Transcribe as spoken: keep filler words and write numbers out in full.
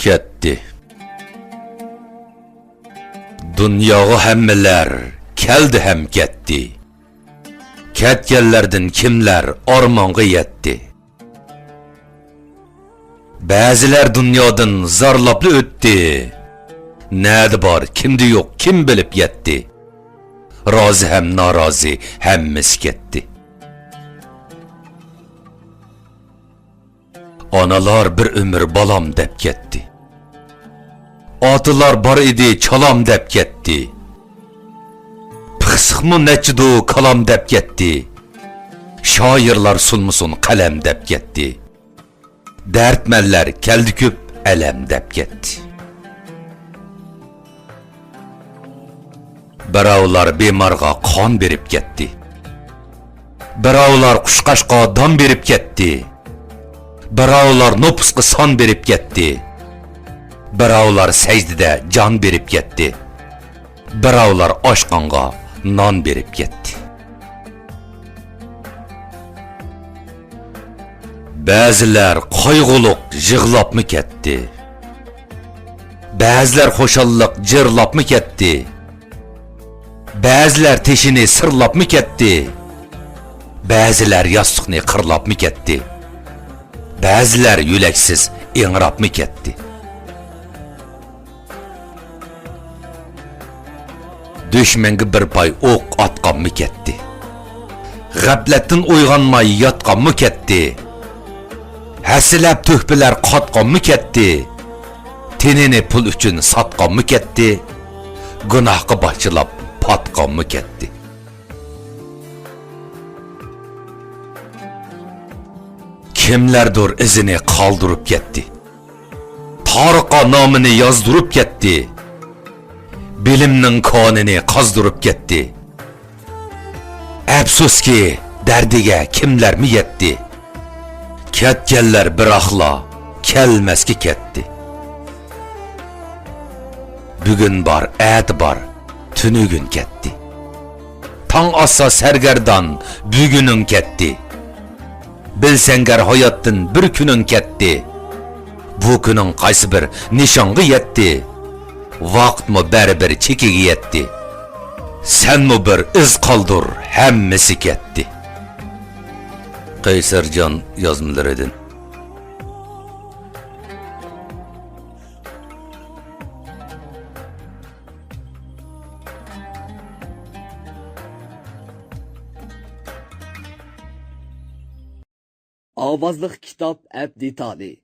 كەتتى. دۇنياغا ھەممىلەر كەلدى ھەم كەتتى. كەتكەنلەردىن كىملەر ئارمانغا يەتتى؟ بەزىلەر دۇنيادىن زارلاپلا ئۆتتى. نەدە بار، كىمدە يوق، كىم بىلىپ يەتتى؟ رازى ھەم نارازى ھەممىسى كەتتى. ئانىلار بىر ئۆمۈر بالام دەپ كەتتى. ئاتىلار بار ئىدى چالام دەپ كەتتى. پىخسىقمۇ نەچچىدۇ كالام دەپ كەتتى. شائىرلار سۇنمىسۇن قەلەم دەپ كەتتى. دەردمەنلەر كەلدى كۆپ ئەلەم دەپ كەتتى. بىراۋلار بىمارغا قان بېرىپ كەتتى. بىراۋلار قۇشقاچقا دان بېرىپ كەتتى. بىراۋلار نوپۇسقا سان بېرىپ كەتتى. بىراۋلار سەجدىدە جان بېرىپ كەتتى. بىراۋلار ئاشقانغا نان بېرىپ كەتتى. بەزىلەر قايغۇلۇق يىغلاپمۇ كەتتى. بەزىلەر خۇشاللىق جىرلاپمۇ كەتتى. بەزىلەر تېشىنى سىرلاپمۇ كەتتى. بەزىلەر ياستۇقنى قىرلاپمۇ كەتتى. بەزىلەر يۆلەكسىز ئىڭراپمۇ كەتتى. دۈشمەنگە بىر پاي ئوق ئاتقانمۇ كەتتى. غەپلەتتىن ئويغانماي ياتقانمۇ كەتتى. ھەسسىلەپ تۆھپىلەر قاتقانمۇ كەتتى. تېنىنى پۇل ئۈچۈن ساتقانمۇ كەتتى. گۇناھقا باش چىلاپ پاتقانمۇ كەتتى. كىملەردۇر ئىزىنى قالدۇرۇپ كەتتى. تارىخقا نامىنى يازدۇرۇپ كەتتى. بىلىمنىڭ كانىنى قازدۇرۇپ كەتتى. ئەپسۇسكى، دەردىگە كىملەرمۇ يەتتى. كەتكەنلەر بىراقلا كەلمەسكە كەتتى. بۈگۈن بار، ئەتە بار، تۈنۈگۈن كەتتى. تاڭ ئاتسا سەرگەردان، بۈگۈنۈڭ كەتتى. بىلسەڭ گەر ھاياتتىن بىر كۈنۈڭ كەتتى. بۇ كۈنۈڭ قايسى بىر نىشانغا يەتتى؟ ۋاقىتمۇ بەرىبىر چېكىگە يەتتى. سەنمۇ بىر ئىز قالدۇر، ھەممىسى كەتتى. قەيسەرجان يازمىلىرىدىن. ئاۋازلىق كىتاب ئەپ دېتالى.